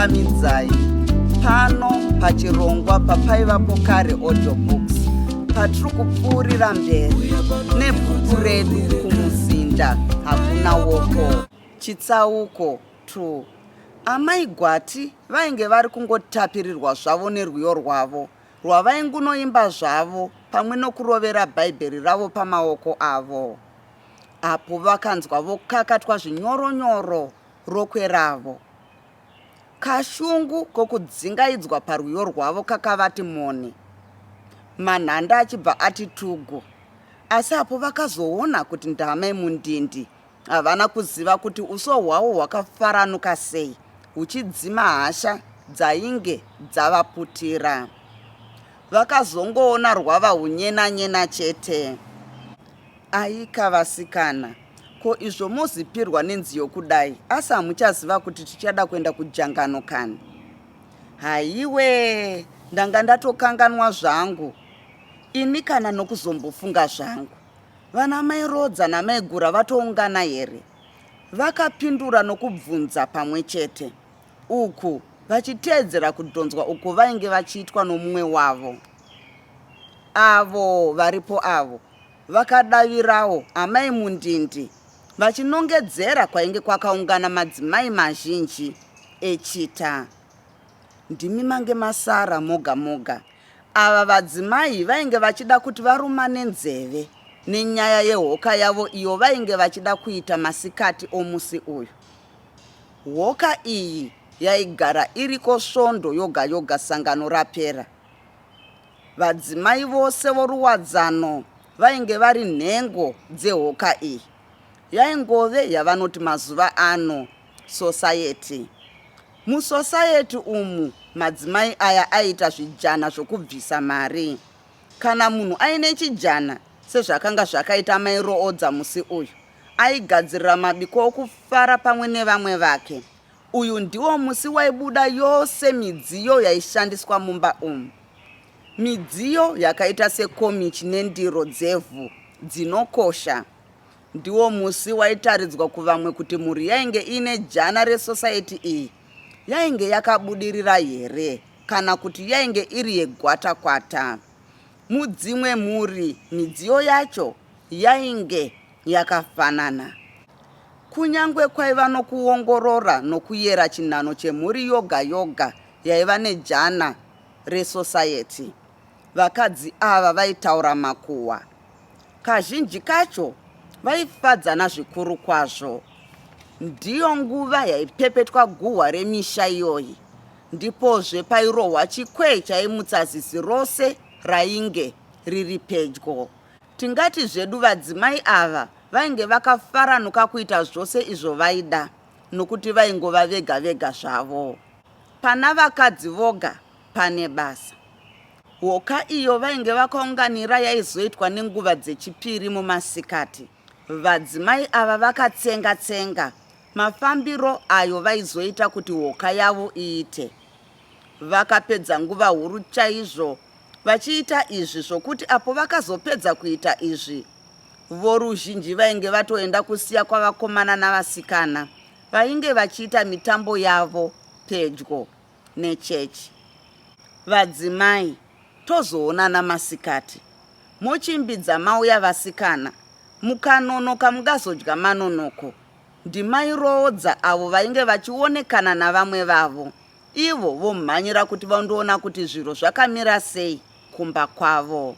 Ndinokuchingamidzai pano pachirongwa papaivapo kare audio books patiri kupfuurira mberi nebhuku redu kumuzinda hakuna woko chitsauko 2 amai gwati vainge vari kungotapirirwa zvavo nerwiyo rwavo rwavaingunoimba zvavo pamwe nokurovera bhaibheri ravo pamaoko avo apo vakanzwa vokakatwa zvinyoronyoro rokwe ravo. Kashungu kokudzingaidzwa parwiyo rwavo kakavati mone, manhanda achibva ati tugu. Asi apo vakazoona kuti ndaamai Mundindi, havana kuziva kuti uso hwavo hwakafaranuka sei huchidzima hasha dzainge dzavaputira. Vakazongoona rwava hunyena-nyena chete. Aika vasikana, ko izvo mozipirwa nenziyo kudai asi hamuchaziva kuti tichada kuenda kujangano kani? Haiwe, ndanga ndatokanganwa zvangu ini kana nokuzombofunga zvangu. Vana mai Rodza namai Gura vatoungana here? Vakapindura nokubvunza pamwe chete, uku vachiteedzera kudhonzwa uko vainge vachiitwa nomumwe wavo. Avo varipo avo, vakadavirawo amai Mundindi vachinongedzera kwainge kwakaungana madzimai mazhinji echita. Ndimi mange masara moga moga. Ava vadzimai vainge vachida kuti varumane nzeve nenyaya yehoka yavo iyo vainge vachida kuita masikati omusi uyu. Hoka iyi yaigara iriko svondo yoga yoga sangano rapera. Vadzimai vose voruwadzano vainge vari nhengo dzehoka iyi. Yaingove yavanoti mazuva ano sosayeti. Musosayeti umu madzimai aya aiita zvijana zvokubvisa mari. Kana munhu aine chijana sezvakanga zvakaita mai Roodza musi uyu, aigadzirira mabiko okufara pamwe nevamwe vake. Uyu ndiwo musi waibuda yose midziyo yaishandiswa mumba umu. Midziyo yakaita sekomichi nendiro dzevhu dzinokosha. Ndiwo musi waitaridzwa kuvamwe kuti mhuri yainge iine jana resosaiti iyi yainge yakabudirira here kana kuti yainge iri yegwatakwata. Mudzimwe mhuri midziyo yacho yainge yakafanana. Kunyangwe kwaiva nokuongorora nokuyera chinhano chemhuri yoga yoga yaiva nejana reSociety, vakadzi ava vaitaura makuhwa. Kazhinji kacho vaifadzana zvikuru kwazvo. Ndiyo nguva yaipepetwa guhwa remisha iyoyi, ndipozve pairohwa chikwee chaimutsa zizi rose rainge riri pedyo. Tingati zvedu vadzimai ava vainge vakafaranuka kuita zvose izvo vaida nokuti vaingova vega vega zvavo. Pana vakadzi voga pane basa. Hoka iyo vainge vakaunganira yaizoitwa nenguva dzechipiri mumasikati. Vadzimai ava vakatsenga tsenga mafambiro ayo vaizoita kuti hoka yavo iite. Vakapedza nguva huru chaizvo vachiita izvi zvokuti apo vakazopedza kuita izvi, voruzhinji vainge vatoenda kusiya kwavakomana navasikana vainge vachiita mitambo yavo pedyo nechechi. Vadzimai, tozoonana masikati. Mochimbidza mauya vasikana, mukanonoka mungazodya manonoko. Ndimai Roodza avo vainge vachionekana navamwe vavo, ivo vomhanyira kuti vandoona kuti zviro zvakamira sei kumba kwavo.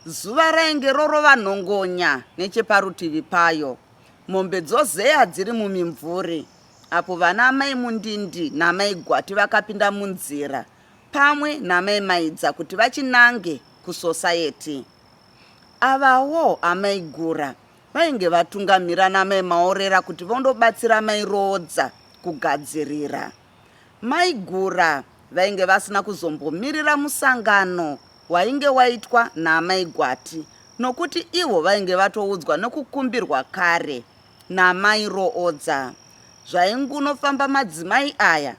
Zuva rainge rorova nhongonya necheparutivi payo, mombe dzozeya dziri mumimvuri apo vana amai Mundindi naamai Gwati vakapinda munzira pamwe naamai Maidza kuti vachinange kusosayeti. Avawo amai Gura Vainge vatungamira namai Maorera kuti vondobatsira mai Roodza kugadzirira. Mai Gura vainge vasina kuzombomirira musangano wainge waitwa naamai Gwati nokuti ivo vainge vatoudzwa nekukumbirwa kare namai Roodza zvaingunofamba madzimai aya.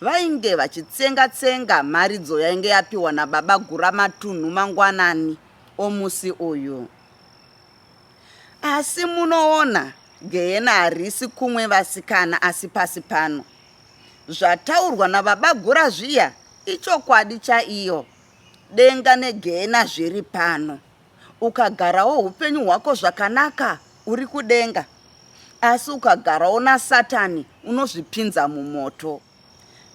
Vainge vachitsenga tsenga mharidzo yainge yapiwa nababa Guramatunhu mangwanani omusi uyu. Asi munoona, gehena harisi kumwe vasikana asi pasi pano. Zvataurwa nababa Gura zviya ichokwadi chaiyo. Denga negehena zviri pano. Ukagarawo upenyu hwako zvakanaka uri kudenga. Asi ukagarawo nasatani unozvipinza mumoto.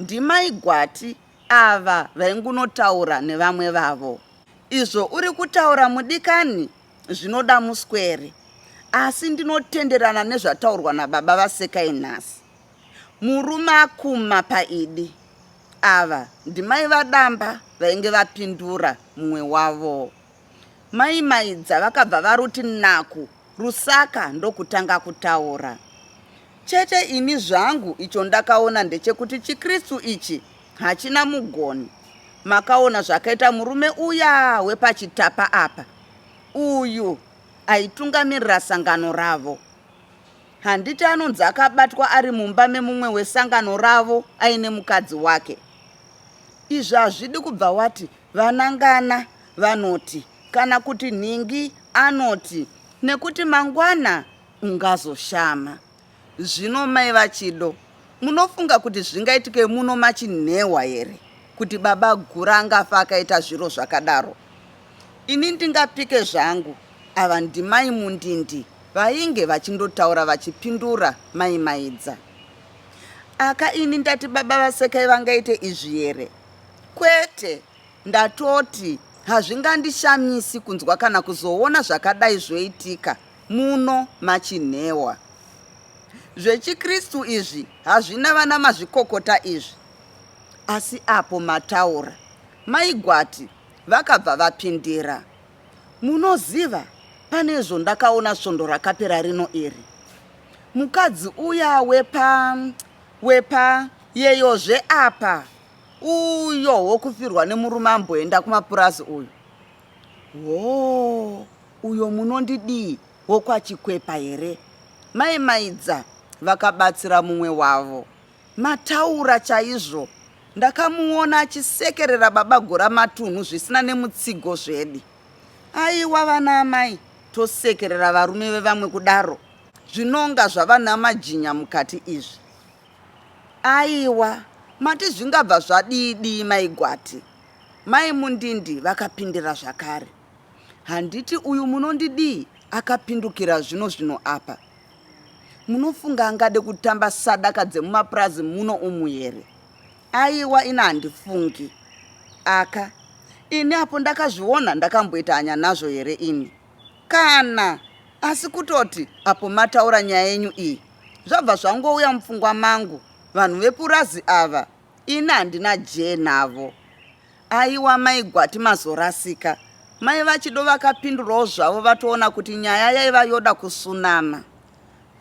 Ndimai Gwati ava vaingunotaura nevamwe vavo. Izvo uri kutaura mudikani zvinoda muswere asi ndinotenderana nezvataurwa nababa vaSekai nhasi. Murume akuma paidi. Ava ndimai vaDamba vainge vapindura mumwe wavo. Mai Maidza vakabva varuti naku Rusaka ndokutanga kutaura. Chete ini zvangu icho ndakaona ndechekuti chiKristu ichi hachina mugoni. Makaona zvakaita murume uya wepachitapa apa uyu aitungamirira sangano ravo. Handiti anonzi akabatwa ari mumba memumwe wesangano ravo aine mukadzi wake. Izvi hazvidi kubva wati vanangana vanoti kana kuti nhingi anoti nekuti mangwana ungazoshama. Zvino mai vaChido munofunga kuti zvingaitike muno machinhehwa here kuti baba Gura angafa akaita zviro zvakadaro? Ini ndingapike zvangu ava ndimai Mundindi vainge vachindotaura vachipindura mai Maidza. Aka ini ndati baba vaSekai vangaite izvi here? Kwete, ndatoti hazvingandishamisi kunzwa kana kuzoona zvakadai zvoitika muno maChinhewa. ZvechiKristu izvi hazvina vana mazvikokota izvi. Asi apo mataura, mai Gwati vakabva vapindira. Munoziva pane zvondakaona svondo rakapera rino iri. Mukadzi uya wepa wepa yeyozve apa uyo wokufirwa nemurume amboenda kumapurazi uyu. Hoo, uyo munondidii wokwaChikwepa here? Mai Maidza vakabatsira mumwe wavo. Mataura chaizvo. Ndakamuona achisekerera baba Guramatunhu zvisina nemutsigo zvedi. Aiwa vana amai tosekerera varume vevamwe kudaro zvinonga zvava namajinya mukati izvi. Aiwa mati zvingabva zvadii dii mai Gwati? Mai Mundindi vakapindira zvakare. Handiti uyu munondidii akapindukira zvino zvino apa. Munofunga angade kutamba sadaka dzemumapurazi muno umu here? Aiwa ini handifungi. Aka ini apo ndakazviona ndakamboita hanya nazvo here ini? Kana asi kutoti apo mataura nyaya yenyu iyi zvabva zvangouya mupfungwa mangu vanhu vepurazi ava ini handina jee navo. Aiwa mai Gwati mazorasika. Mai vaChido vakapindurawo zvavo vatoona kuti nyaya yaiva yoda kusunama.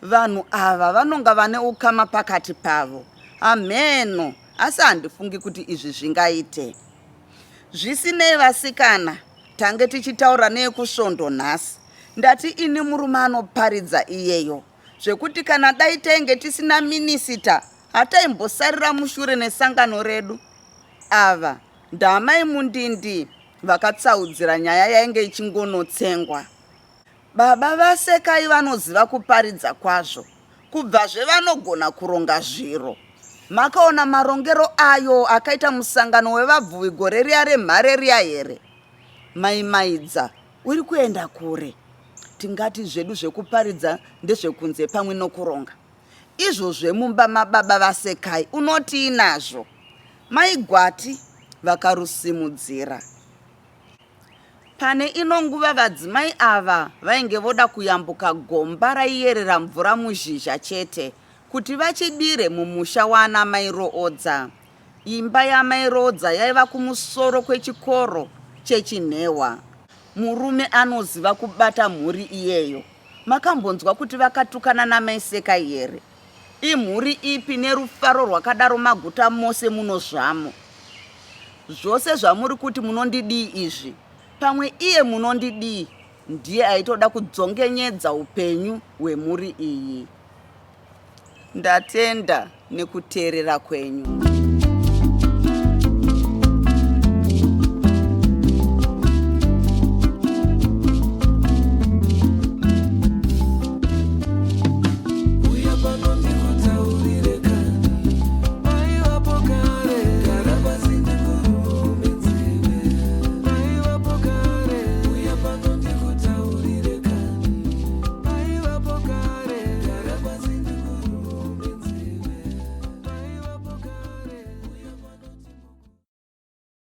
Vanhu ava vanonga vane ukama pakati pavo. Hamheno asi handifungi kuti izvi zvingaite. Zvisinei vasikana, tange tichitaura neyekusvondo nhasi. Ndati ini murume anoparidza iyeyo zvekuti kana dai tainge tisina minisita hataimbosarira mushure nesangano redu. Ava ndaamai Mundindi vakatsaudzira nyaya yainge ichingonotsengwa. Baba vaSekai vanoziva kuparidza kwazvo, kubvazve vanogona kuronga zviro. Makaona marongero ayo akaita musangano wevabvuwi gore riya remhare riya here? Mai Maidza, uri kuenda kure. Tingati zvedu zvekuparidza ndezvekunze pamwe nokuronga. Izvo zvemumba mababa vaSekai unotii nazvo? Mai Gwati vakarusimudzira. Pane ino nguva vadzimai ava vainge voda kuyambuka gomba raiyerera mvura muzhizha chete kuti vachibire mumusha waana mai Roodza. Imba yamai Roodza yaiva kumusoro kwechikoro cheChinhewa. Murume anoziva kubata mhuri iyeyo. Makambonzwa kuti vakatukana namai Sekai here? Imhuri ipi nerufaro rwakadaro maguta mose muno zvamo? Zvose zvamuri kuti munondidii izvi, pamwe iye munondidii ndiye aitoda kudzongenyedza upenyu hwemhuri iyi. Ndatenda nekuteerera kwenyu.